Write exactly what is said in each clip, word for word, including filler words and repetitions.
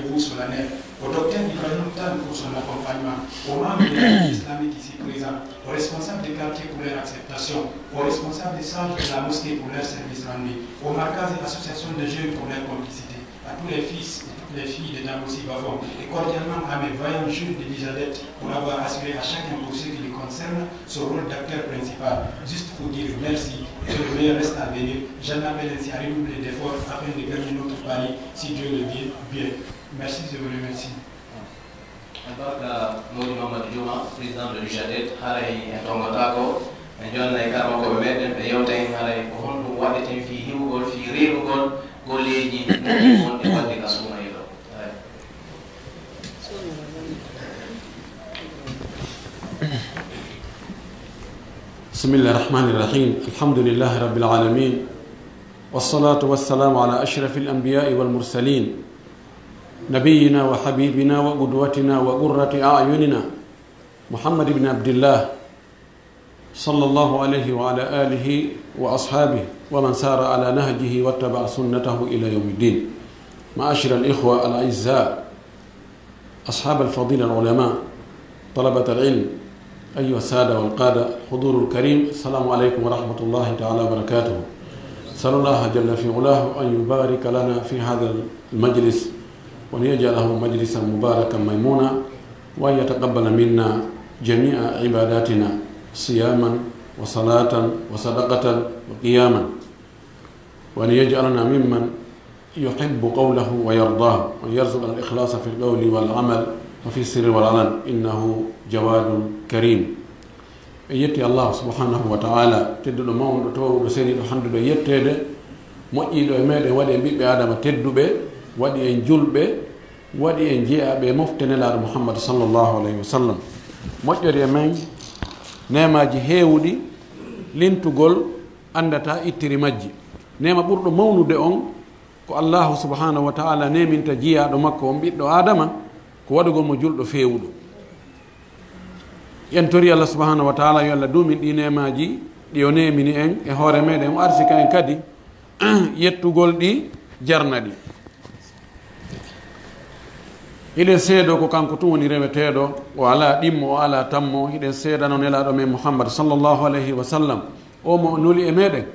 rendez-vous solennel, au docteur Ibrahim Tan pour son accompagnement, aux membres de la Ligue islamique ici présents, aux responsables des quartiers pour leur acceptation, aux responsables des sages de la mosquée pour leur service rendu, aux markaz et associations de jeunes pour leur complicité, à tous les fils et toutes les filles de Djamboussi Bafon, et cordialement à mes vaillants jeunes de l'IJADET pour avoir assuré à chacun pour ce qui le concerne son rôle d'acteur principal. Juste pour dire merci et que le meilleur reste à venir, j'en appelle ainsi à redoubler d'efforts afin de gagner notre pari, si Dieu le veut bien. Merci, je vous remercie. En tant que Mody Mamadou Diouma, président de l'IJADET, haray en tongotaako, en jonnay karmakooɓe meɗen, ɓe yewta en haray ko honɗum waɗeten fii hiwugol, fii reerugol golleeji wonɗi waɗde ka suumayee ɗo. Haray. بسم الله الرحمن الرحيم. الحمد لله رب العالمين. والصلاة والسلام على أشرف الأنبياء والمرسلين. نبينا وحبيبنا وقدوتنا وقرة أعيننا محمد بن عبد الله صلى الله عليه وعلى آله وأصحابه ومن سار على نهجه واتبع سنته إلى يوم الدين. معاشر الإخوة الأعزاء، أصحاب الفضيلة العلماء، طلبة العلم، أيها السادة والقادة، الحضور الكريم، السلام عليكم ورحمة الله تعالى وبركاته. أسأل الله جل في علاه أن يبارك لنا في هذا المجلس، وأن يجعله مجلسا مباركا ميمونا، وأن يتقبل منا جميع عباداتنا صياما وصلاة وصدقة وقياما، وأن يجعلنا ممن يحب قوله ويرضاه، وأن يرزقنا الإخلاص في القول والعمل وفي السر والعلن، إنه جواد كريم. En yetti Allahu subhanahu wa ta'ala, tedduɗo, mawɗo, toowuɗo, seniiɗo, hannduɗo e yetteede, moƴƴiiɗo e meɗen, waɗi en ɓiɓɓe Aadama tedduɓe, waɗi en julɓe, waɗi en jeyaaɓe e mofte Nelaaɗo Muhammad sallallahu alayhi wa sallam. Moƴƴori e men neemaaji heewuɗi, lintugol anndataa ittiri majji. Neema ɓurɗo mawnude on ko Allahu subhanahu wa ta'ala neeminta jiyaaɗo makko on ɓiɗɗo Aadama, ko waɗugol mo julɗo feewuɗo. En tori Allah subhanahu wa ta'ala yo Allah duumin ɗi neemaaji ɗi o neemini en e hoore meɗen, o arsika en kadi yettugol ɗi, jarna ɗi. Hiɗen seedo ko kanko tun woni reweteeɗo, o alaa ɗimmo, o alaa tammo. Hiɗen seedano Nelaaɗo men Muhammad sallallahu alayhi wa sallam, o mo o nuli e meɗen.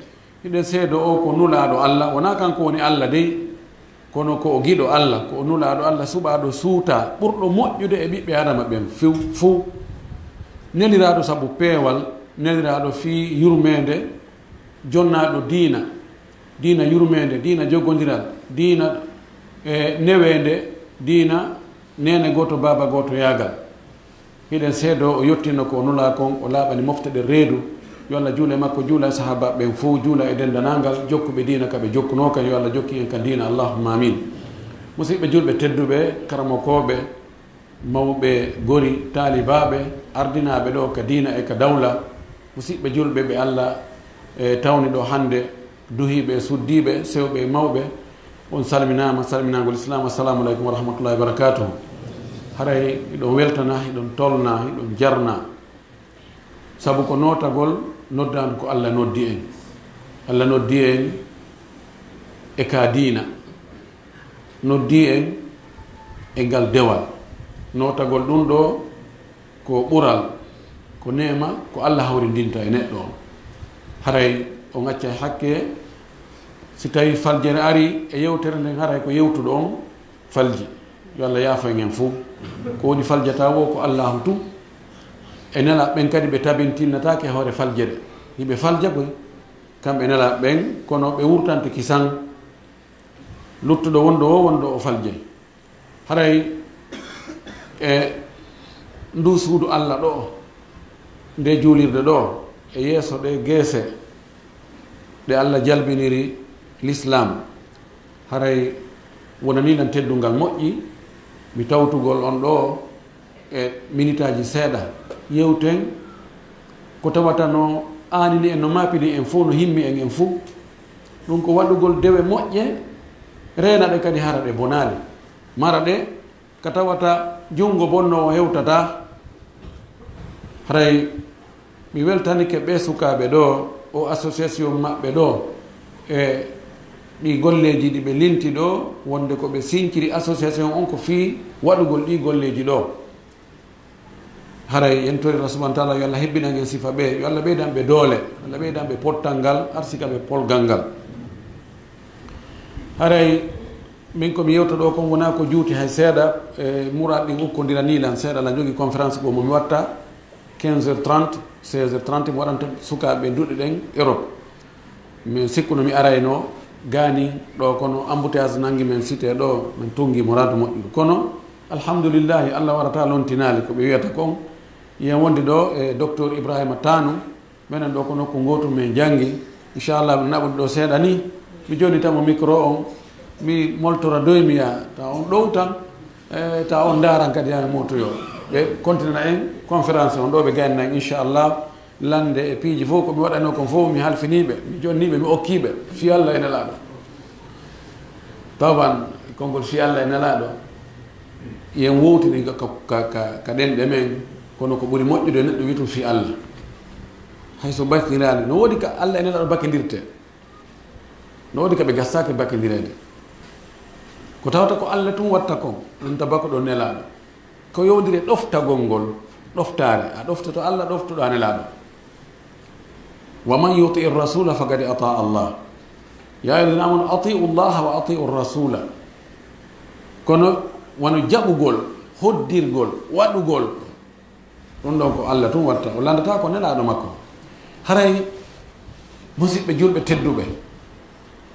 Hiɗen seedo o ko nulaaɗo Allah, wonaa kanko woni Allah dey, kono ko o giɗo Allah, ko o nulaaɗo Allah, suɓaaɗo suutaa, ɓurɗo moƴƴude e ɓiɓɓe Aadama ɓen few, fow. Neliraaɗo sabu peewal, neliraaɗo fii yurmeende, jonnaaɗo diina, diina yurmeende, diina jogondiral, diina, e, neweende, diina neene gooto, baaba gooto yaagal. Hiɗen seedo o yottinno ko o nulaa kon, o laaɓani mofte ɗen reedu. Yo Allah juule makko, juula e sahaabaaɓe ɓen fow, juula e denndanangal jokkuɓe diina ka ɓe jokkunoo kan. Yo Allah jokki en ka diina, Allahumma amin. Musiɓɓe julɓe tedduɓe, karamokooɓe, mawɓe gori, taalibaaɓe, ardinaaɓe ɗo ka diina e ka dawla, musiɓɓe julɓe ɓe Allah, e, tawni ɗo hannde, duhiiɓe e suddiiɓe, sewɓe e mawɓe, on salminaama, salminaangol Islaam, assalamu aleykum wa rahmatullahi wa barakatuhu. Haray hiɗon weltana, hiɗon tolna, hiɗon jarna. Sabu ko nootagol noddaandu ko Allah noddi en. Allah noddi en e ka diina. Noddi en e ngal dewal. Nootagol ɗum ɗo ko ɓural, ko neema, ko Allah hawrindinta e neɗɗo on. Haray o ŋaccay hakke, si tawi faljere ari e yewtere nden, haray ko yewtuɗo on falji. Yo Allah yaafo en en fow. Ko woni faljata wo ko Allahu tun. E nela ɓen kadi ɓe tabintinnataake e hoore faljere. Hiɓe falja koy, kamɓe nela ɓen, kono ɓe wurtante kisan. Luttuɗo wonɗo o, wonɗo o faljay. Haray e ndu suudu Allah ɗo, nde juulirde ɗo, e yeeso ɗe geese ɗe Allah jalbiniri Lislaam, haray wonani lan teddungal moƴƴi mi tawtugol on ɗo e minitaaji seeɗa, yewten ko tawata no aanini en, no maapini en fow, no himmi en en fow. Ɗum ko waɗugol dewe moƴƴe, reena ɗe kadi hara ɗe bonaali, mara ɗe ka tawata junngo bonnoowo hewtataa. Haray mi weltanike ɓee sukaaɓe ɗo, o association maɓɓe ɗo, e Ɗi golleeji ɗi ɓe linti ɗo, wonde ko ɓe sinciri association on ko fii waɗugol ɗi golleeji ɗo. Haray en tori Allah subhanahu wa taala yo Allah hebbinan en sifa ɓe, yo Allah ɓeydan ɓe doole, yo Allah ɓeydan ɓe pottal ngal, arsika ɓe polgal ngal. Haray min ko mi yewta ɗo kon wonaa ko juuti hay seeɗa, e muraad ɗin ukkondiranii lan seeɗa, la jogi conférence goo mo mi watta quinze heures trente, seize heures trente, mi waɗanta sukaaɓe duɗe ɗen Europe. Min sikkuno mi arayno gaani ɗo, kono embouteillage nangi men site ɗo, min tungi muraadu moƴƴudu. Kono, alhamdulillahi, Allah warata lontinaali ko ɓe wiyata kon. Yen wondi ɗo e Docteur Ibrahima Tanu, menen ɗo ko nokku ngootu men jangi. Inchallah, mi naɓude ɗo seeɗa ni, mi jonnita mo micro on, mi moltora doy mi yaa, tawa on ɗowtan, e, tawa on ndaaran kadi yaa mi motoyo. Ɓe kontinana en conférence on ɗo, ɓe gaynana en, inchallah. Lande e piiji fof ko mi waɗanoo kon fof, mi halfinii ɓe, mi jonnii ɓe, mi okkii ɓe, fii Alla e Nelaaɗo. Taban, konngol fii Alla e Nelaaɗo, yen wowtini ka, ka, ka, ka, ka ɗenɗe men, kono ko ɓuri moƴƴude neɗɗo wi'tum fii Alla. Hay so bakkindaani, no woodi ka Alla e Nelaaɗo bakkindirtee, no woodi ka ɓe gasaaki bakkindireede. Ko tawata ko Alla tun watta kon, ɗum tabako ɗo Nelaaɗo. Ko yowndiri e ɗoftagol ngol, ɗoftaare. A ɗoftoto Alla, ɗoftoɗaa Nelaaɗo. "Wa man yuti rasula faqad ata Allah." Ya ayyuhallazina amanu atiu Allah wa atiu rasula. Kono wano jaɓugol, hoddirgol, waɗugol, ɗum ɗon ko Alla tun watta. O lanndata ko Nelaaɗo makko. Haray, musiɓɓe julɓe tedduɓe,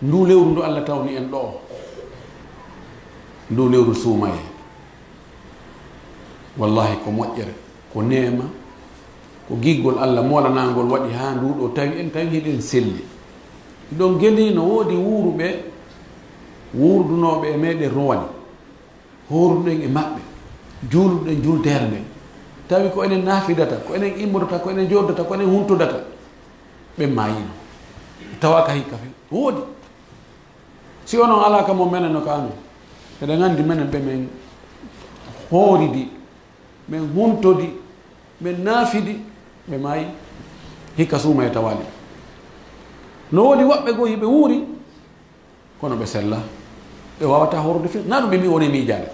ndu lewru ndu Alla tawni en ɗo, ndu lewru suumayee. Wallahi ko moƴƴere, ko neema, ko giggol Alla moolanaangol waɗi haa ndu ɗo tawi en, tawi hiɗen selli. Ɗon geli no woodi wuuruɓe, wuurdunooɓe e meɗen rowani. Hooruɗen e maɓɓe, juuluɗen juldeere nden. Tawi ko enen naafidata, ko enen immodata, ko enen jooddata, ko enen huntodata. Ɓen maayino. Tawa ka hikka fe. Woodi. Si onon alaa ka mo menen no ka amen. Eɗen anndi menen ɓe men hooridi, men huntodi, men naafidi, ɓe maayi. Hikka suuma e tawali. No woodi woɓɓe goo hiɓe wuuri, kono ɓe sella. Ɓe waawata horude fe. Na ɗum ɓe mbi woni miijaade.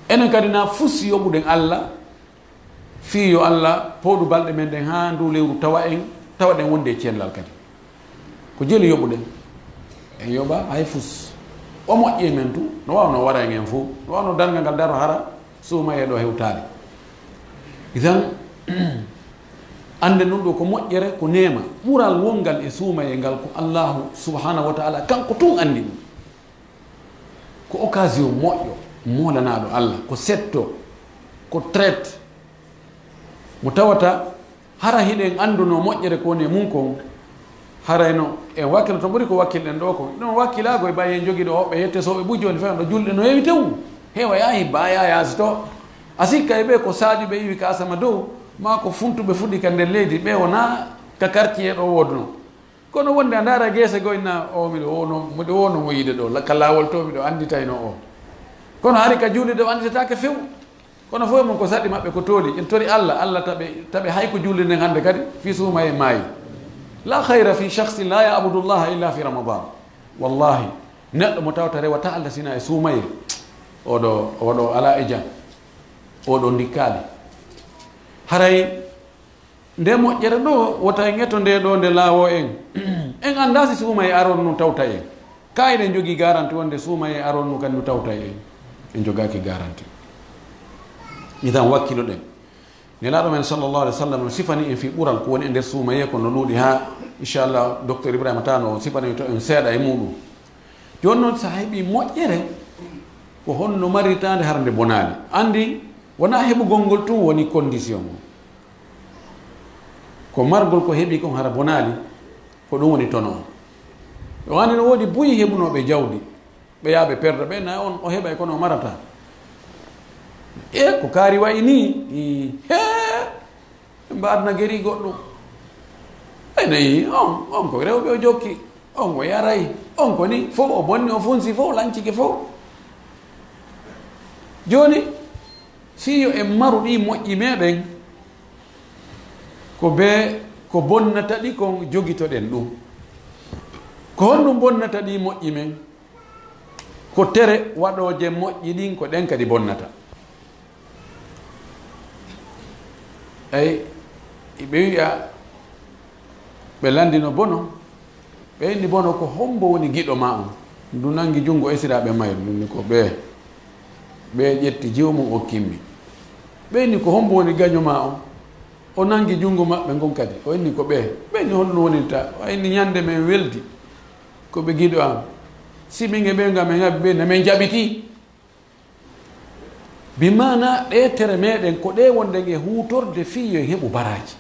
Enen kadi na fusi yoɓuɗen Alla, fii yo Alla pooɗu balɗe men ɗen haa ndu lewru tawa en, tawa ɗen wonde e cellal kadi. Ko jeli yoɓuɗen. En yoɓa hay fus. O moƴƴi e men tu, no waawno wara en en fof, no waawno darngal ngal daro hara, suumayee ɗo hewtaali. Idan, annden ɗum ɗo ko moƴƴere, ko neema. Ɓural wongal e suumayee ngal ko Allahu subhanahu wa ta'ala, kanko tun anndi ɗum. Ko occasion moƴƴo, moolanaaɗo Alla, ko setto, ko traite, mo tawata hara hiɗen anndunoo moƴƴere ko woni e mum kon, harayno en wakkiloto ɓuri ko wakkilɗen ɗo kon. Ɗum wakkilaago e ɓay en jogii ɗo hoɓɓe yette sooɓe buy jooni fewndo julɗe no heewi tew. Heewa yaahi baya yaasi to. A sikka e ɓe ko saaƴuɓe iwi ka asama dow, maa ko funtuɓe fuɗɗi ka nder leydi, ɓe wonaa ka quartier ɗo woodunoo. Kono wonde a ndaara geese goy na, o miɗo wowno, miɗo wowno mo yiide ɗo, la-, ka laawol to miɗo annditayno o. Kono hari ka juulirde o annditataake few. Kono fof e mum ko saɗi maɓɓe ko tooli. En tori Alla, Alla taɓe, taɓe hay ko juulirde nden hannde kadi, fii suumayee maayi. La khayra fi shakhsin la ya'budu Allaha illa fi Ramadan. Wallahi, neɗɗo mo tawata rewata Alla sina e suumayee, oɗo, oɗo alaa e jam, oɗo ndikkaali. Haray nde moƴƴere ɗo, wota en eto nde ɗo nde laawo en. En anndaa si suumayee aron nu tawta en. Ka eɗen jogii garanti wonde suumayee aron nu kan nu tawta en. En jogaaki garanti. Idan wakkiloɗen. Nelaaɗo men sallallahu alaihi wasallam no sifani en fii ɓural ko woni e nder suumayee ko no ɗuuɗi haa, inchallah, docteur Ibrahima Tano o sifani to en seeɗa e muɗum. Jooni noon, so a heɓii moƴƴere, ko honno marirtaande hara nde bonaali? Anndi, wonaa heɓugol ngol tun woni condition on. Ko margol ko heɓii kon hara bonaali, ko ɗum woni tono on. O anndi no woodi buy heɓunooɓe jawdi, ɓe yaha ɓe perda, ɓe na on o heɓay kono o marata. E ko kaari wayi nii, i, hee, ɓe mbaɗna geri goɗɗum. Ɓay nayi, on, on ko rewɓe o jokki, on o yaray, on ko ni, fof o bonni, o funsi, fof o lancike, fof. Jooni, si yo en maru ɗi moƴƴi meɗen, ko be, ko bonnata ɗi kon jogitoɗen ɗum. Ko honɗum bonnata ɗi moƴƴi men? Ko tere waɗooje moƴƴi ɗin, ko ɗen kadi bonnata. Ey, ɓe wi'a, ɓe lanndino Bono, ɓe inni Bono, ko hombo woni giɗo ma on? Ndu nanngi junngo, esira ɓe mayru, ndu ni ko ɓee. Ɓe ƴetti jiwo mum okkimmi. Ɓe inni, ko hombo woni gaño ma on? O nanngi junngo maɓɓe ngon kadi, o inni, ko ɓee. Ɓe inni, honɗum wonirta? O inni, ñande men weldi, ko ɓe giɗo am. Si min e ɓe ngam men haɓi ɓe, na men jaɓiti. Bi maana ɗee tere meɗen ko ɗee wonɗen e huutorde fii yo en heɓu baraaji.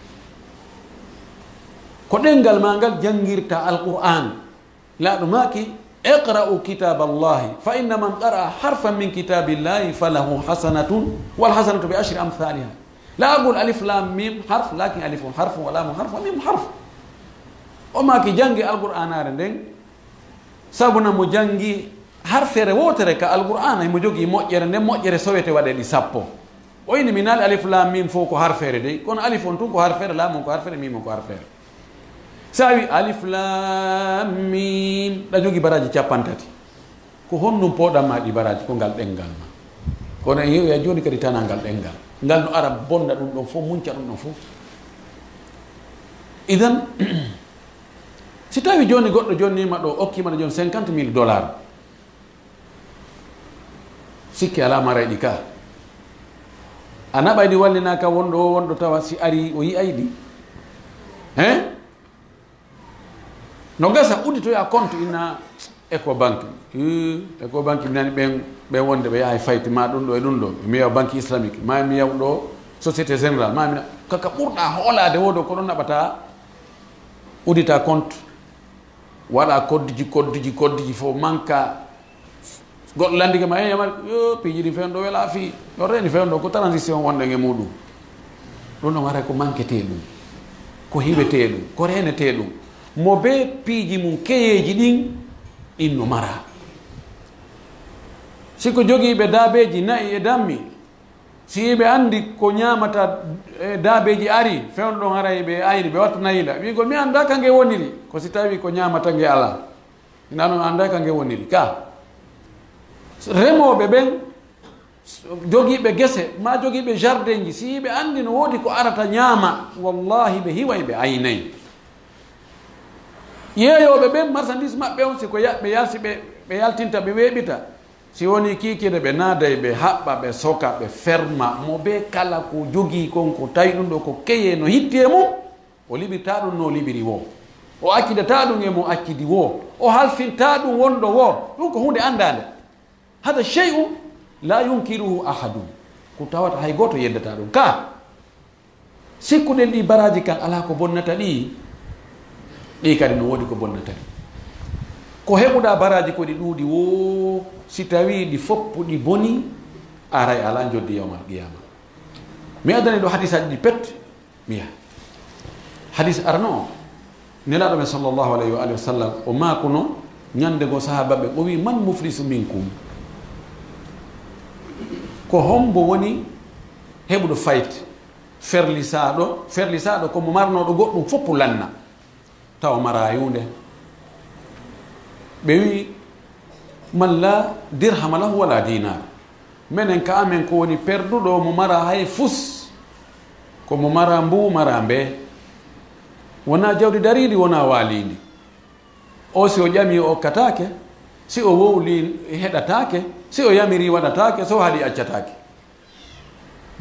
Ko ɗemngal maa ngal janngirta Alqur'aan. Laaɗo maaki, "Iqra'u kitaaballahi, fa inna man qara'a harfan min kitaabillahi falahu hasanatun, wal hasanatu bi ashri amthaliha. La aqulu alif lam mim harf, lakin alifun harfun wa lamun harf wa mimun harf." O maaki, jannge Alqur'aanaare nden, sabu na mo janngi harfere wootere ka Alqur'aana, himo jogii moƴƴere, nden moƴƴere sowete waɗe ɗi sappo. O inni, mi naali alif lam mim fof ko harfere dey, kono alif on tun ko harfere, lam on ko harfere, mim on ko harfere. Sa wi alif lam mim, ɗa jogii baraaji cappanɗe tati. Ko honɗum pooɗan ma ɗi baraaji? Ko ngal ɗemngal ma. Kono en yeeyoya jooni kadi tanaa ngal ɗemngal. Ngal no ara bonna ɗum ɗon fof, munca ɗum ɗon fof. Idan, si tawi jooni goɗɗo jonnii ma ɗo, okkii ma ɗo jooni cinquante mille dollars, sikke alaa, maray ɗi ka. A naɓay ɗi wallina ka wonɗo o, wonɗo tawa si ari o yi'ay ɗi. Hein? No gasa udditoya compte ina Ecobank. Ih, Ecobank mi nani ɓen, ɓen wonde ɓe yahay fayti ma ɗum ɗo e ɗum ɗo. Mi yaw Banque Islamique, ma mi yaw ɗo Société Générale, ma mi na-, kaka ɓurɗa hoolaade woodo ko ɗon naɓata uddita compte. Waɗa koddiji, koddiji, koddiji fof manka. Goɗɗo lanndike ma, "Eh, Yamar, yo, piiji ɗin fewndo wela fii." Ɗo reeni fewndo ko transition wonɗen e muɗum. Ɗum ɗon waray ko manketee ɗum, ko hiwetee ɗum, ko reenetee ɗum. Mo bee piiji mum keyeeji ɗin, ɗin no mara. Si ko jogiiɓe daabeeji, na'i e dammi, si ɓe anndi ko ñaamata, e daabeeji ari, fewndo ɗon haray ɓe ayni, ɓe watta nayila. Wi'gol, "Mi anndaa ka nge woniri." Ko si tawi ko ñaamata nge alaa. Ina non anndaa ka nge woniri. Ka remooɓe ɓen, jogiiɓe gese, maa jogiiɓe jardinji, si ɓe anndi no woodi ko arata ñaama, wallahi ɓe hiway, ɓe aynay. Yeeyooɓe ɓen, marchandise maɓɓe on, si ko ya-, ɓe yalsi, ɓe, ɓe yaltinta, ɓe weeɓita. Si woni kiikiiɗe, ɓe naaday, ɓe haɓɓa, ɓe soka, ɓe ferma. Mo bee kala ko jogii kon, ko tawi ɗum ɗo ko keye no hitti e mum, o liɓirta ɗum no liɓiri woo. O accidata ɗum e mo accidi woo. O halfinta ɗum wonɗo woo. Ɗum ko huunde anndaande. Hada shay'un la yunkiruhu ahadun. Ko tawata hay gooto yeddata ɗum. Ka sikkuɗen ɗi baraaji kan alaa ko bonnata ɗi, ɗi kadi no woodi ko bonnata ɗi. Ko heɓuɗa baraaji ko ɗi ɗuuɗi woo, si tawii ɗi foppu ɗi boni, aray alaa njoddi yawmal qiyama. Mi addani ɗo hadisaaji ɗi pet, mi yaha. Hadis arano o, Nelaaɗo men sallallahu alayhi wa alihi wa sallam, o maakuno ñande goo sahaaba ɓe, o wi, "Man muflisu minkum?" Ko hombo woni heɓuɗo fayit? Ferlisaaɗo, ferlisaaɗo ko mo marnooɗo goɗɗum fof lanna, tawa maraa huunde. Ɓe wi, "Man la dirhama lahu wala dinar." Menen ka amen ko woni perduɗo mo maraa hay fus, ko mo maraa mbu, maraa mbe. Wonaa jawdi dariindi, wonaa waaliindi. O si o ƴami o okkataake, si o wowli heɗataake, si o yamiri waɗataake, so o haɗi accataake.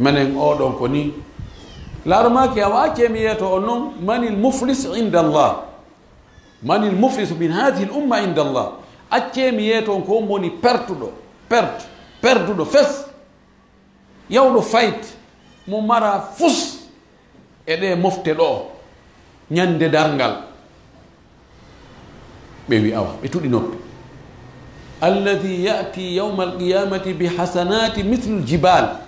Menen oɗon ko ni. Laaɗo maaki, awa accee mi yeeto on non, manil muflis inda Allah? Manil muflisu min hadhihi l umma inda Allah? Accee mi yeeto on ko on woni pertuɗo, pert-, perduɗo fes. Yawɗo fayt mo mara fus e ɗe mofte ɗo ñande darngal. Ɓe wi awa, ɓe tuɗi noppi. Alladhi ya'ti yawma alqiyamati bi hasanati mithlul jibal.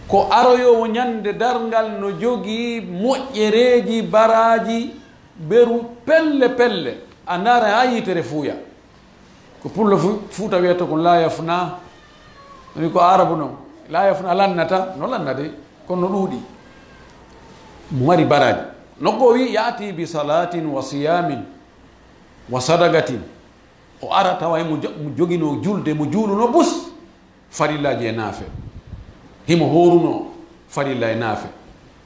Ko aroyowo ñande darngal no jogii moƴƴereeji, baraaji, beru pelle pelle. A ndaara haa yitere fuuya. Ko pullo fu-, Fuuta wiyata kon la yafna. Wi ko Arabu non. La yafna lannata, no lanna de, kono no ɗuuɗi. Mo mari baraaji. No ko wi, ya'ti bi salatin wa siyamin. Wa sadaqatin, o ara tawa himo jo-, mo joginoo julde, mo juulunoo bus, farillaaji e naafe. Himo hoorunoo farilla e naafe.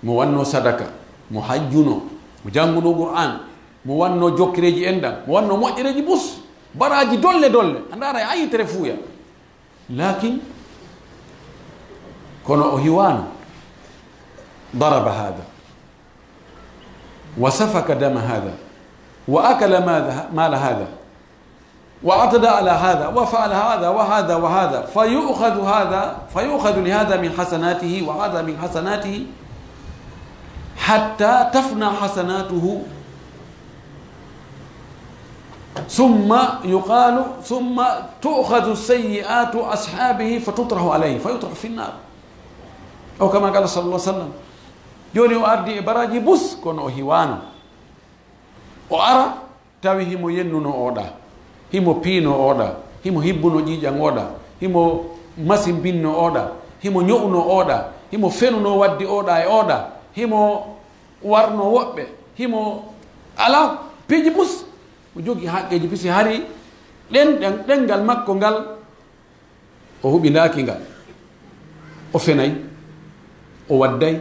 Mo wannoo sadaka, mo hajjunoo, mo janngunoo Qur'aan, mo wannoo jokkireeji enɗam, mo wannoo moƴƴereeji bus, baraaji dolle dolle. A ndaara e a yitere fuuya. Laakin, kono o hiwaano. Daraba haada. وسفك دم هذا، وأكل مال، مال هذا، واعتدى على هذا، وفعل هذا وهذا وهذا، فيؤخذ هذا، فيؤخذ لهذا من حسناته وهذا من حسناته، حتى تفنى حسناته، ثم يقال، ثم تؤخذ سيئات أصحابه فتطرح عليه، فيطرح في النار. أو كما قال صلى الله عليه وسلم. Jooni o ardi e baraaji bus, kono o hiwaano. O ara, tawi himo yennuno oɗa, himo piino oɗa, himo hibbuno ƴiiƴan oɗa, himo masimbinno oɗa, himo ño'uno oɗa, himo fenuno waddi oɗa e oɗa, himo warno woɓɓe, himo ala piiji bus. O jogi haqqeeji bisi hari ɗen, ɗen, ɗenngal makko ngal, o huɓindaaki ngal. O fenay, o wadday,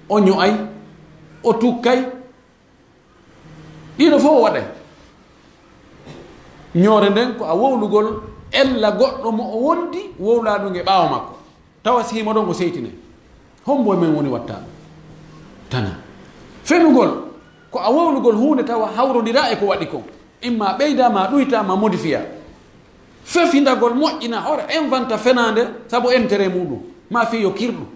o ño'ay, o tukkay. Ɗiɗo fof o waɗay. Ñoore nden ko a wowlugol ella goɗɗo mo o wondi wowlaa ɗum e ɓaawo makko. Tawa si himo ɗon o seytinay. Hombo e men woni watta ɗum? Tana. Fenugol ko a wowlugol huunde tawa hawrondira e ko waɗi kon. Imma ɓeyda, ma ɗuyta, ma modifiya. Fefindagol moƴƴina, hoore inventa fenaande sabu intérêt muɗum, ma fii yo kirɗu.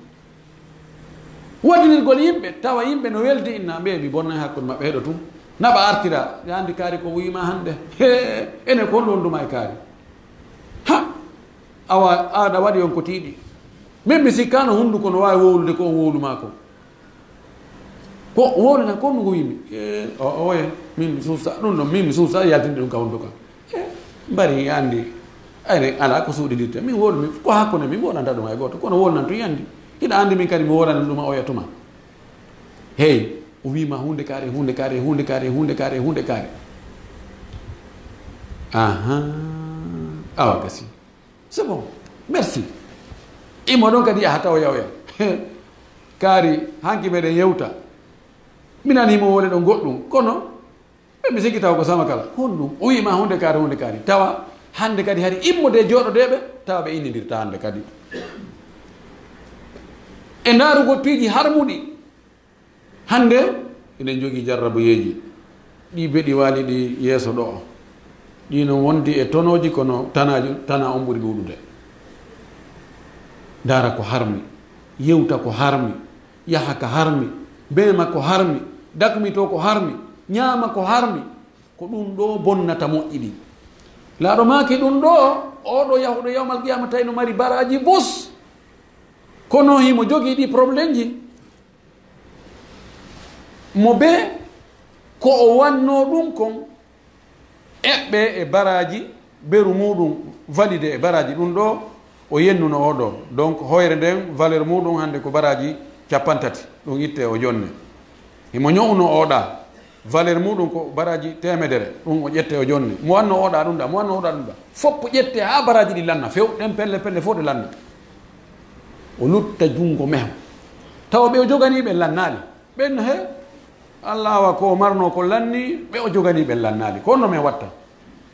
Waɗinirgol yimɓe, tawa yimɓe no weldi, inna mbe mi bonnay hakkunde maɓɓe, heɗo tun. Naɓa artira, ya anndi kaari ko wuyima hannde. He, ene ko honɗum wonduma e kaari? Ha! Awa, aɗa waɗi on ko tiiɗi. Min mi sikkaano hunnduko no waawi wowlude ko on wowlu maa ko. Ko wowlana ko no wuyimi. E, o, oye, min mi suusa, ɗum ɗon, min mi suusa yaltinde ɗum ka hunnduko am. E, mbari anndi, ayne alaa ko suuɗidirta. Min wowlumi, ko hakkunde min wowlanta ɗum hay gooto. Kono wowlanan tun yandi. Hiɗa anndi min kadi mi wowlanan ɗum oya tuma. Hey, o wiima huunde kaari, huunde kaari, huunde kaari, huunde kaari, huunde kaari. Aha. Awa gasi. C'est bon. Merci. Imo ɗon kadi yaha tawa yawya. Kaari, hanki meɗen yewta. Minan himo wole ɗon goɗɗum. Kono, ɓe mi sigi tawa ko sama kala. Honɗum? O wiima huunde kaari, huunde kaari. Tawa, hannde kadi hari immude jooɗodeeɓe, tawa ɓe innindirta hannde kadi. E ndaarugol piiji harmuɗi. Hannde, eɗen njogii jarraboyeeji. Ɗii beɗi waali ɗi yeeso ɗo'o. Ɗii no wondi e tonooji kono tanaaji, tana on ɓuri ɗuuɗude. Ndaara ko harmi, yewta ko harmi, yaha ka harmi, mema ko harmi, dakmito ko harmi, ñaama ko harmi. Ko ɗum ɗo bonnata moƴƴi ɗin. Laaɗo maaki ɗum ɗo, oɗo yahuɗo yawmal qiyama tawi no mari baraaji bus. Kono himo jogii ɗi problème ji. Mo be ko o wanno ɗum kon, eɓɓe e baraaji beru muɗum valide e baraaji ɗum ɗo o yennuno o ɗo. Donc hoyre nden valeur muɗum hannde ko baraaji cappanɗe tati, ɗum itte o jonne. Himo ño'uno oɗa, valeur muɗum ko baraaji temedere, ɗum o ƴette o jonne. Mo wanno oɗa ɗum ɗa, mo wanno oɗa ɗum ɗa. Foppo ƴette haa baraaji ɗi lanna few, ɗen pelle pelle fof ɗe lanna. O lutta junngo meho. Tawa ɓe o joganii ɓen lannaali. Ɓen he, Allah awa ko o marno ko lanni, ɓe o joganii ɓen lannaali. Ko honno men watta?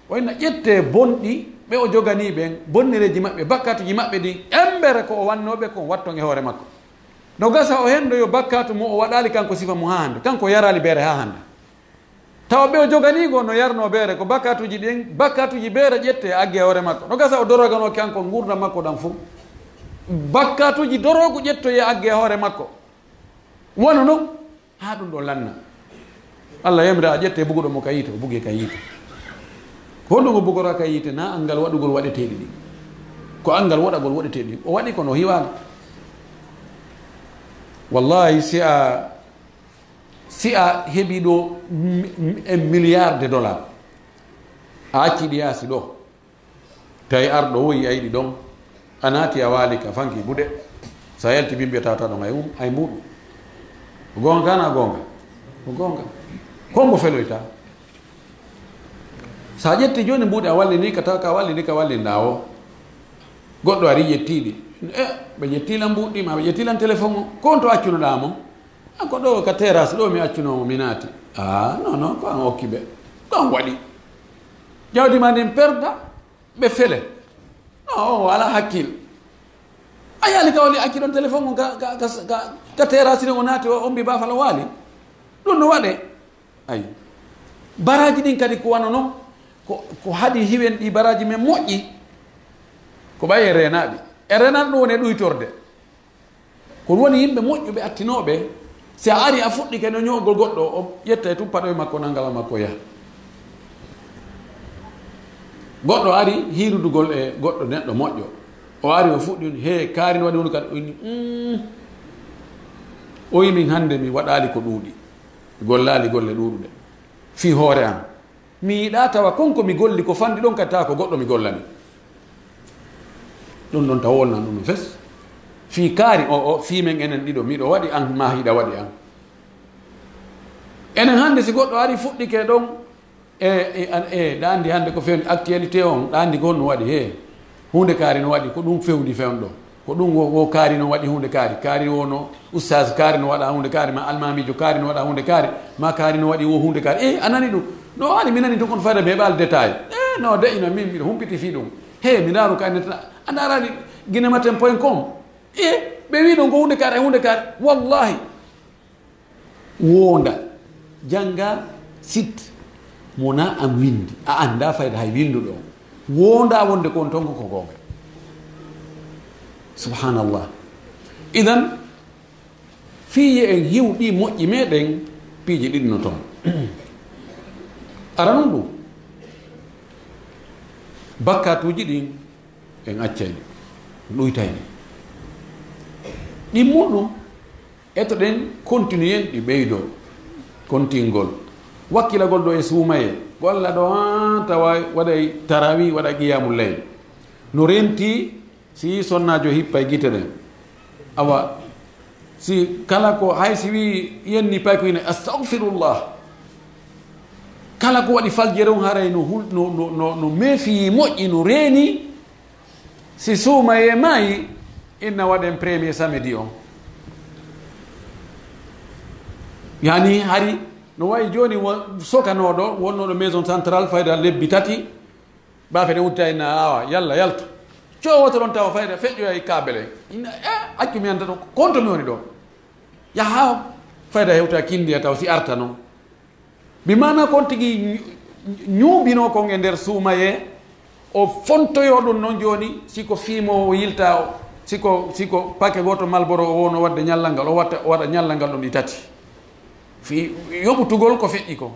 O inna ƴette bonɗi, ɓe o joganii ɓen, bonnereeji maɓɓe, bakkatuji maɓɓe ɗin, embere ko o wannoo ɓe kon watton e hoore makko. No gasa o hendo yo bakkatu mo o waɗaali kanko sifa mo haa hannde, kanko yaraali beere haa hannde. Tawa ɓe o joganii go no yarnoo beere, ko bakkatuji ɗin, bakkatuji beere ƴette agge e hoore makko. No gasa o dorogano kanko ngurdam makko ɗam fof. Bakkatuji dorogu ƴettoye agge e hoore makko. Wano non, haa ɗum ɗo lanna. Allah yamira a ƴette buguɗo mo ka yiite, o buge ka yiite. Ko honɗum o bugora ka yiite? Na anngal waɗugol waɗeteeɗi ɗin. Ko anngal waɗagol waɗeteeɗi ɗin. O waɗi kono o hiwaali. Wallahi, si a, si a heɓi ɗo mi-, mi-, un milliard de dollars, a acci ɗi yaasi ɗo, tawi arɗo woyi a yiɗi ɗon, a naati a waali ka fanki gude, sa yalti bimbi tata ɗon ay um-, ay mbuɗu. Ko goonga kana goonga? Ko goonga. Ko mbo feloyta? So a ƴetti jooni mbuuɗi a wallini ka, taw ka wallini ka wallinɗaa o. Goɗɗo ari ƴettiiɗi. E, ɓe ƴettii lan mbuuɗi ma, ɓe ƴettii lan téléphone o. Ko on to accunoɗaa mo? A ko ɗo ka terrasse ɗo mi accunoo mo, mi naati. Ah, non, non, ko an okki ɓe. Ko an waɗi. Jawdi ma ndin perda, ɓe fele. Non, o alaa hakkil. A yaali ka wali acci ɗon téléphone on ka, ka, ka, ka, ka terrasse ɗin o naati o ombi baafal o waali. Ɗum no waɗe. Ay. Baraaji ɗin kadi ko wano non. Ko, ko haɗi hiwen ɗi baraaji men moƴƴi. Ko ɓay e reenaaɗi. E reenaaɗi ɗum woni e ɗuytorde. Ko ɗum woni yimɓe moƴƴuɓe attinooɓe. Si a ari a fuɗɗike no ño'ogol goɗɗo, o ƴetta e tun paɗoye makko, nangala makko yaha. Goɗɗo ari hiirudugol e goɗɗo neɗɗo moƴƴo. O ari o fuɗɗi on, "He, kaari no waɗi woni kadi?" O inni, "Mm." O yi min hannde mi waɗaali ko ɗuuɗi. Mi gollaali golle ɗuuɗuɗe. Fii hoore an. Mi yiɗaa tawa kon ko mi golli ko fanɗi ɗon kadi tawa ko goɗɗo mi gollani. Ɗum ɗon taw wolnan ɗum no fes. Fii kaari o, o, fii men enen ɗiɗo, miɗo waɗi an, ma hiɗa waɗi an. Enen hannde si goɗɗo ari fuɗɗike ɗon, e, e, an, e, ɗa anndi hannde ko fewndi actualité on, ɗa anndi ko honno waɗi, he. Huunde kaari no waɗi, ko ɗum fewndi fewndo. Ko ɗum wo, wo kaari no waɗi huunde kaari. Kaari wo no ustaas kaari no waɗa huunde kaari, ma almaamiijo kaari no waɗa huunde kaari, ma kaari no waɗi wo huunde kaari. Eh, a nani ɗum? No waɗi mi nani to kon fayda ɓe ɓaal détail. Eh, no de ina min miɗo humpiti fii ɗum. He, mi ndaaru ka neta, a ndaarani guinematin point com. Eh, ɓe wii ɗum ko huunde kaari, huunde kaari. Wallahi. Woonda, jannga site mo na an winndi, a anndaa fayda hay winnduɗo on. Woonda wonde ko on ton ko goonga. Subhanallah. Idan, fii ye en hiw ɗi moƴƴi meɗen, piiji ɗiɗi no ton. Ara non ɗum, bakkatuuji ɗin, en accay ɗi, ɗuytay ɗi. Ɗin muɗum, eto ɗen kontinuyen ɗi ɓeydoo, kontingol. Wakkilagol ɗo e suumayee, golla ɗo haa tawa waɗay tarawih, waɗa qiyamul layl. No renti si sonnaajo hippay gite ɗen. Awa, si kala ko, hay si wii yenni pay ko ina, "Astaghfirullah." Kala ko waɗi faljere on haray no hul-, no, no, no, no meefi moƴƴi, no reeni. Si suumayee maayi, inna waɗen premier samedi on. Yani hari no wayi jooni wo-, sokanooɗo, wonnooɗo maison centrale fayda lebbi tati, baafe ɗen uddita inna awa, yalla yaltu. Coowoto ɗon tawa fayda feƴƴoya e kaabele. Inna, eh, accu mi anta ɗo, konto mi woni ɗo. Yaha fayda hewta kindi a taw si arta non. Bi maana kon tigi ñu-, ñuuɓinoo kon e nder suumayee, o fontoyoo ɗum non jooni, si ko fiimoowo yilta o, si ko, si ko pake gooto Malboro o wonoo waɗde ñallal ngal, o watta, o waɗa ñallal ngal ɗum ɗi tati. Fii yoɓutugol ko feƴƴi ko.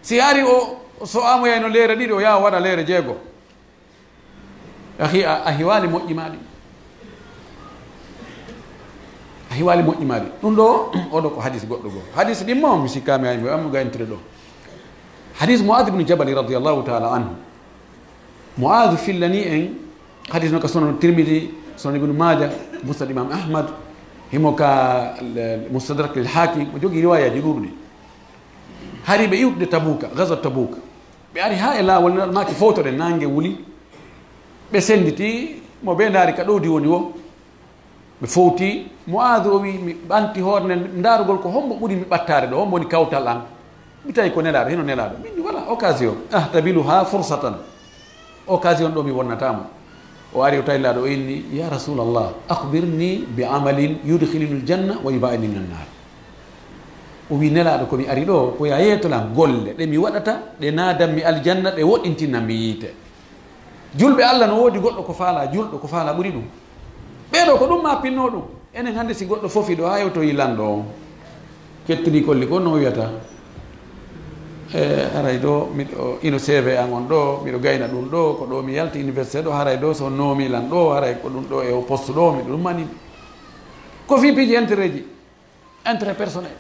Si ari o, so amoyayno leere ɗiɗi, o yaha o waɗa leere jeego. Ahi, a, a hiwaali moƴƴi maa ɗi. A hiwaali moƴƴi maa ɗi. Ɗum ɗo, oɗo ko hadis goɗɗo goo. Hadis ɗin mo, mi sikkaami hay mo, ammo ga intire ɗo. Hadis Mu'adh ibn Jabal radiyallahu ta'ala anhu. Mu'adh fillani en, hadis no ka Sunan Tirmidhi, Sunan Ibn Majah, Musnad Imam Ahmad, himo ka, eh, Mustadrak lil Hakim, o jogi riwayaaji ɗuuɗuɗi. Hari ɓe iwtude Tabuka, Ghazwat Tabuk. Ɓe ari haa e laawol, Nelaaɗo maaki, "Fowtoɗen, naange wuli." Ɓe sennditi mo, ɓe ndaari ka ɗowdi woni wo. Ɓe fowti, Mu'aadu o wi, "Mi ɓanti hoore nden, ndaarugol ko hombo ɓuri mi ɓattaade ɗo, hombo woni kawtal an?" Mi tawi ko Nelaaɗo, hino Nelaaɗo. Min mi wala occasion. "Ahtabiluha fursatan." Occasion ɗo mi wonnata mo. O ari o tawi Nelaaɗo, o inni, "Ya Rasulallah, akhbirni bi amalin yudkhiluni aljanna wa yubaidni min annar." O wi, "Nelaaɗo, ko mi ari ɗo, ko ya yeetolan golle ɗe mi waɗata, ɗe naadan mi aljanna, ɗe woɗɗintinan mi yiite." Julɓe Allah no woodi goɗɗo ko faala, julɗo ko faala ɓuri ɗum. Ɓeeɗo ko ɗum ma pinno ɗum. Enen hannde si goɗɗo fofi ɗo, haa yewtoyi lanɗo on. Kettini kolli ko no wiyata. E, haray ɗo, miɗo, ino C V an on ɗo, miɗo gayna ɗum ɗo, ko ɗo mi yalti université ɗo, haray ɗo so noomi lan ɗo, haray ko ɗum ɗo e o poste ɗo, miɗo ɗum mani. Ko fii piiji intérêt ji. Intérêt personnel.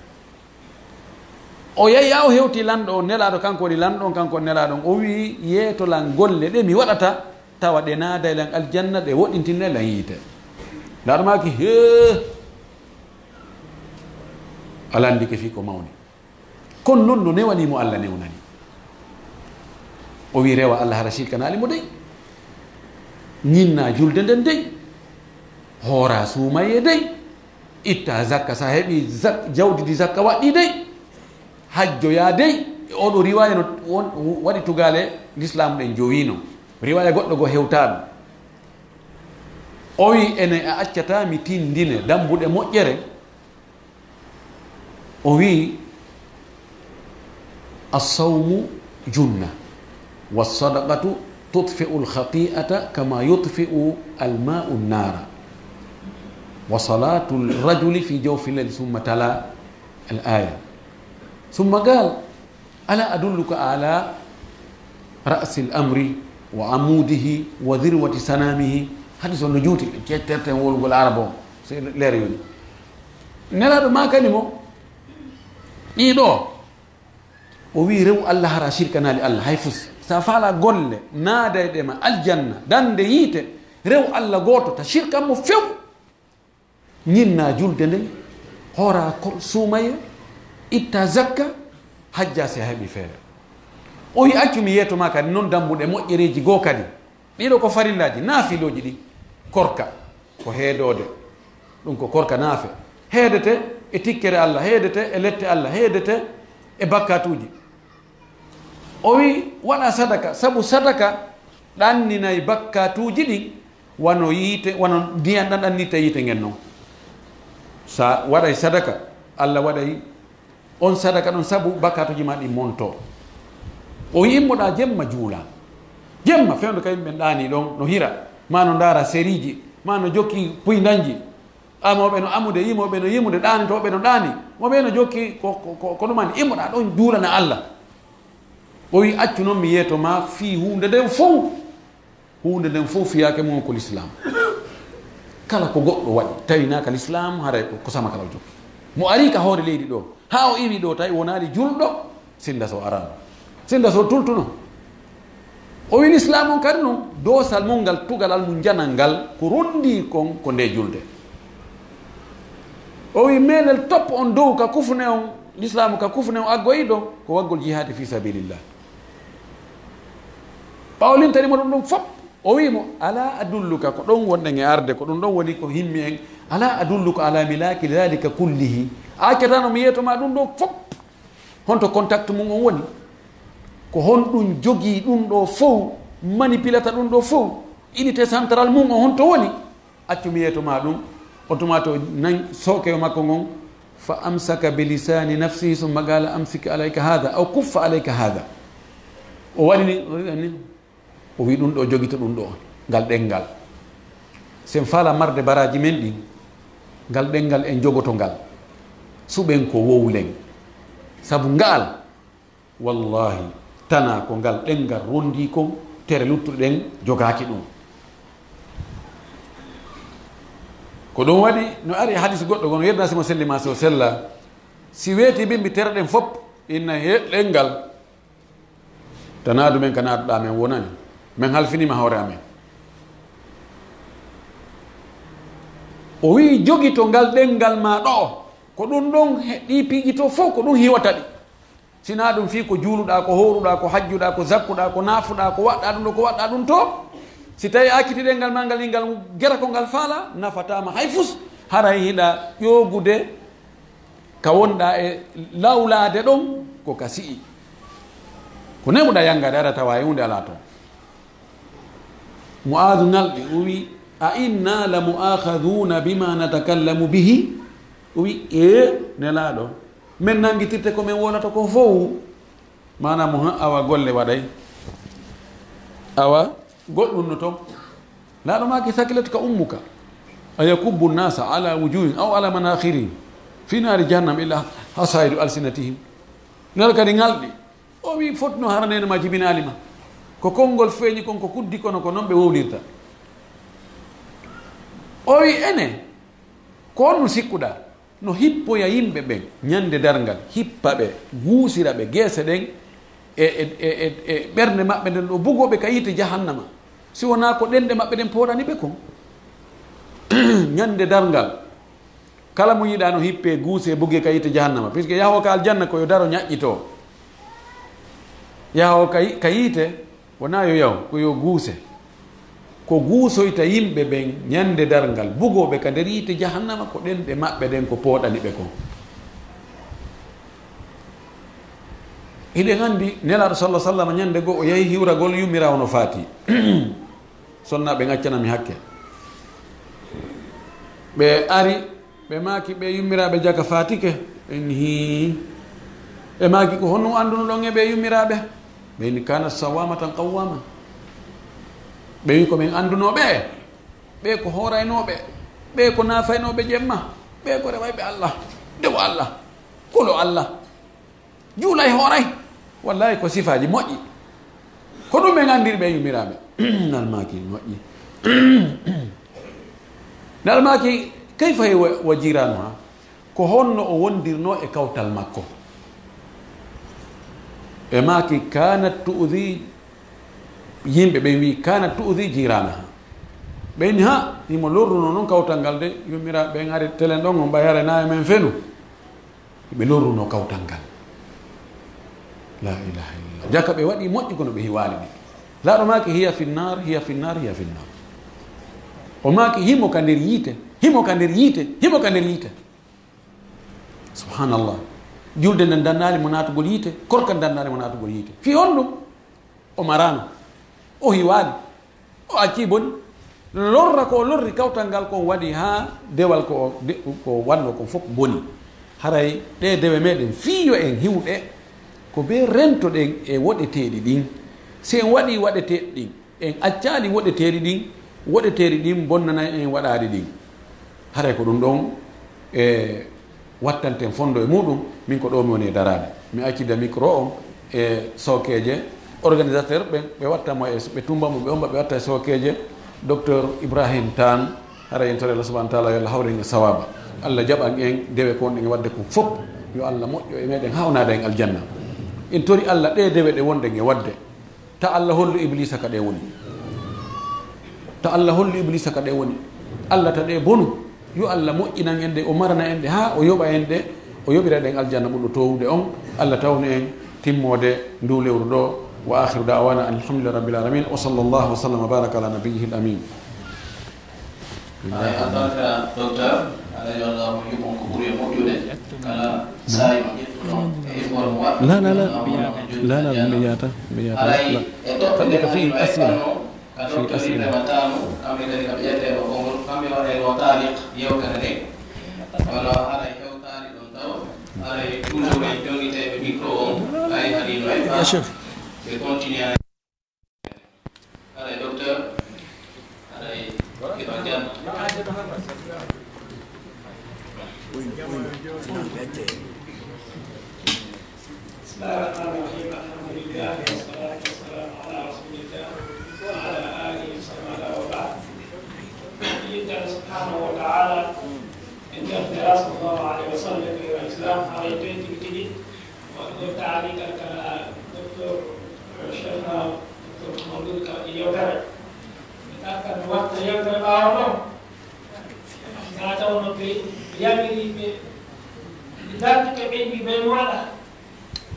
O yehi haa o hewti lanɗo on, Nelaaɗo kanko woni lanɗo on, kanko woni Nelaaɗo on. O wi'i, "Yeeto lan golle ɗe mi waɗata, tawa ɗe naaday lan aljanna, ɗe woɗɗintinay lan yiite." Nelaaɗo maaki, "Hee, a lanndike fii ko mawni." Kono non no newani mo Allah newnani. O wi rewa Allah hara shirkanaali mo dey. Ñinna julde nden dey. Hoora suumaye dey. Itta zakka sa heɓi zak-, jawdi ndi zakka waɗɗi dey. Hajjoya dey. E oɗo riwaya no won-, waɗi tugale l'islam ɗen jowino. Riwaya goɗɗo go hewtaɗo. O wi ene a accata mi tindine dambuɗe moƴƴere. O wi, "Assawmu junna, wa sadaqatu tutfi'u al-khati'ata kama yutfi'u al-ma'u an-nara, wa salatu ar-rajuli fi jawfi al-layl," summa tala al-aya. Summa qal, "Ala adulluka ala ra'si al-amri wa amudihi wa dhirwati sanamihi?" Hadis on no juuti, terten wolgol arabo, se leere yoni. Nelaaɗo maakani mo, ɗiɗo, o wi, "Rew Allah hara shirkanaali Allah hay fus. Sa faala golle, naadayɗe ma aljanna, dande yiite, rew Allah gooto, ta shirkan mo few. Ñinna julde nden, hoora ko suumaye, itta zakka, hajja se a heɓi feere." O wi, "Accu mi yeeto ma kadi non dambuɗe moƴƴereeji goo kadi." Ɗiɗo ko farillaaji, naafilooji ɗi. Korka, ko heedoode. Ɗum ko korka naafe. Heedete e tikkere Allah, heedete e lette Allah, heedete e bakkatuuji. O wi, "Waɗa sadaka, sabu sadaka ɗanninay bakkatuuji ɗin, wano yiite, wano ndiyan ɗan ɗannirta yiite ngen non." Sa waɗay sadaka, Allah waɗay on sadaka ɗon sabu bakkatuuji ma ɗin monto. O wi, "Immoɗa jemma juula. Jemma fewndo ka yimɓe ɗaani ɗon, no hira, ma no ndaara seriiji, ma no jokki puyndanji. Amooɓe no amude, yimooɓe no yimude, ɗaanitooɓe no ɗaani. Mo ɓe no jokki ko, ko, ko, ko ɗumani. Immoɗa ɗon juulana Allah." O wi, "Accu non mi yeeto ma fii huunde nden fow." Huunde nden fof fiyaake mum ko l'islam. Kala ko goɗɗo waɗi, tawinaaka l'islam, haray ko, ko sama kala o jokki. Mo ari ka hoore leydi ɗo, haa o iwi ɗo, tawi wonaali julɗo, sinda so araano. Sinda so tultuno. O wi l'islam on kadi non, doosal mum ngal, tugalal mum janal ngal, ko rondi kon ko nde julde. O wi meelel topp on dow ka kufne on, l'islam ka kufne on aggoyi ɗo, ko waggol jihaadi fi sabilillah. Ɓawo lintani mo ɗum ɗum fop, o wi mo, "Ala adulluka," ko ɗon wonɗen e arde, ko ɗum ɗon woni ko himmi en, "Ala adulluka ala milaki dhalika kullihi?" A accatano mi yeeto ma ɗum ɗo fop. Honto contact mum on woni? Ko honɗum jogii ɗum ɗo fow, manipilata ɗum ɗo fow? Unité centrale mum on honto woni? Accu mi yeeto ma ɗum. O tuma to nan sookeyo makko ngon, "Fa amsaka bi lisani nafsihi, summa qala, amsik alayka hadha, aw kuffa alayka hadha." O waɗini, o wi'i ni, o wi'i, "Ɗum ɗo jogito ɗum ɗo, ngal ɗenngal. Sen faala marde baraaji men ɗin, ngal ɗenngal en jogoto ngal. Suɓen ko wowlen. Sabu ngaal, wallahi, tana ko ngal ɗenngal rondi kon, tere luttuɗe ɗen jogaaki ɗum." Ko ɗum waɗi, no ari e hadis goɗɗo, kono yedda si mo selli ma so sella, si weeti bimbi tere ɗen fop, inna he ɗenngal, tanaadu men ka naatuɗaa men wonani, men halfinima hoore amen. O wi'i, "Jogito ngal ɗenngal ma ɗo, ko ɗum ɗon he-, ɗi piiji to fof ko ɗum hiwata ɗi. Sinaa ɗum fii ko juuluɗaa, ko hooruɗaa, ko hajjuɗaa, ko zakkuɗaa, ko naafuɗaa, ko waɗɗaa ɗum ɗo, ko waɗɗaa ɗum to. Si tawi a acciti ɗenngal ma ngal, ngal gera ko ngal faala, nafataama hay fus, haray hiɗa ƴoogude ka wonɗaa e lawlaade ɗon ko ka si'i. Ko nemuɗaa yanngaade, aɗa tawa e huunde alaa toon." Mu'aadu ŋalɗi, o wi, "A inna la mu'akhadhuuna bima natakallamu bihi?" O wi, "Ee, Nelaaɗo, men nanngitirte ko men wolata ko fow?" Maanaam, mo han awa golle waɗay. Awa goɗɗum no toon. Nelaaɗo maaki, "Thakilatka ummuka. A yakubbu nnasa ala wujuhin aw ala manakhirihim fi naari jahannam illa hasaidu alsinatihim." Nelaaɗo kadi ŋalɗi. O wi, "Fotno hara neene ma jibinaali ma. Ko konngol feeñi kon, ko kuddi kono ko noon ɓe wowlirta." O wi, "Ene, ko honno sikkuɗaa? No hippoya yimɓe ɓen ñande darngal, hippa ɓe, guusira ɓe geese ɗen e, e, e, e, e ɓernde maɓɓe nden ɗo, bugoo ɓe ka yiite jahannama, si wonaa ko ɗenɗe maɓɓe ɗen pooɗani ɓe kon?" Ñande darngal, kala mo yiɗaa no hippee, guusee, bugee ka yiite jahannama, puisque yahoo ka aljanna ko yo daro ñaƴƴitoo. Yahoo ka yi-, ka yiite, Wonaa yo yaw, ko yo guuse. Ko guusoyta yimɓe ɓen ñande darngal, bugooɓe ka nder yiite jahannama, ko ɗenɗe maɓɓe ɗen ko pooɗani ɓe kon. Hiɗen anndi Nelaaɗo sallallahu alaihi wasallam ñande goo o yahi hiwragol yummiraawo no faati. Sonnaaɓe, ɓe accana mi hakke. Ɓe ari, ɓe maaki ɓe yummiraaɓe jaka faatike. Ɓe inni, hii. Ɓe maaki, ko honno anndunoɗon e ɓe yummiraaɓe? Ɓe inni, kanat sawamatan qawwama. Ɓe wi, ko men anndunoo ɓe. Ɓe ko hooraynooɓe. Ɓe ko naafaynooɓe jemma. Ɓe ko rewayɓe Allah. Dewo Allah. Kulo Allah. Juulay, hooray. Wallahi ko sifaaji moƴƴi. Ko ɗum en anndiri ɓe yummiraaɓe. Nal maaki moƴƴi. Nal maaki, kayfa wa, wa jiranuha? Ko honno o wondirnoo e kawtal makko? Ɓe maaki, kanat tu'zi, yimɓe ɓen wi, kanat tu'zi jiranaha. Ɓe inni, ha, himo lorruno non kawtal ngal de, yummiraaɓe ɓen ari telen ɗon, on ɓay haray na e men fenu. Ɓe lorruno kawtal ngal. La ilaha illallah. Jaka ɓe waɗi moƴƴi kono ɓe hiwaali ɗi. Laaɗo maaki, hiya finnar, hiya finnar, hiya finnar. O maaki, himo ka nder yiite, himo ka nder yiite, himo ka nder yiite. Subhanallah. Julde nden dannaali mo naatugol yiite, korka nden dannaali mo naatugol yiite. Fii honɗum? O maraano. O hiwaali. O accii boni. Lorra ko o lorri kawtal ngal kon waɗi haa dewal ko o de-, ko o waɗno kon fof boni. Haray ɗee dewe meɗen fii yo en hiwɗe ko bee rentoɗen e woɗeteeɗi ɗin. Si en waɗii waɗeteeɗi ɗin, en accaali woɗeteeɗi ɗin, woɗeteeɗi ɗin bonnanay en waɗaaɗi ɗin. Haray ko ɗum ɗon e wattanten fondo e muɗum, min ko ɗo mi woni e daraade. Mi accida micro on e sookeeje, organisateur ɓen, ɓe watta mo e, ɓe tumba mo, ɓe omba, ɓe watta e sookeeje, Docteur Ibrahim Tan, hara en tori Allah subhanahu wa taala, yo Allah hawren e sawaba. Allah jaɓan en dewe ko wonɗen e waɗde kon fof, yo Allah moƴƴo e meɗen, hawnaade en aljanna. En tori Allah ɗe dewe ɗe wonɗen e waɗde. Ta Allah hollu Ibliisa ka ɗe woni. Ta Allah hollu Ibliisa ka ɗe woni. Allah ta ɗe bonu. Yo Allah moƴƴinan en ɗe, o marana en ɗe, haa o yoɓa en ɗe, o yoɓira ɗen aljanna ɓurɗo toowude on. Allah tawnu en timmoode ndu lewru ɗo. Wa akhiru da'wana alhamdulillahi rabbil alamin. Wa sallallahu wa sallam wa baraka ala nabiyyihil amin. Haray, albarka, docteur, haray, yo Allah yoɓ on ko ɓuri e moƴƴude. Kala saa'i mo ƴettuɗon e effort mo waɗɗon, la, la, la. Yo Allah yoɓ on. La, la, mi yaata, mi yaata. Haray, la. E toɓɓe ɗen ko fii asila. Ka fii docteur asila. Ibrahima Tano, kamɓe kadi ka ɓe ƴetta e ɗo konngol, kamɓe waɗayno taaliq yewtere nde. Kono haray hewtaali ɗon taw, haray toujours en jonniteeɓe micro on, haray haɗino e bien sûr. Ɓe continue. Haray docteur, haray keɓa jam. بسم الله الرحمن الرحيم. الحمد لله والصلاة والسلام على رسول الله وعلى آله وصحبه وبعد. Yettere subhanahu wa ta'ala, en ngartira sallallahu alayhi wa sallam e Islam, haray tigi tigi. Waɗugol taaliqal kala docteur, eh, Cheikhna Docteur Mamadou Ka e yewtere. Mi ɗaɓɓan mi waɗta yewtere ɓaawo ɗon. Haa taw no ɓe yamiri ɓe, ɓe dartike ɓe mbi ɓe mi waɗa.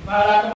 Mbaalaaka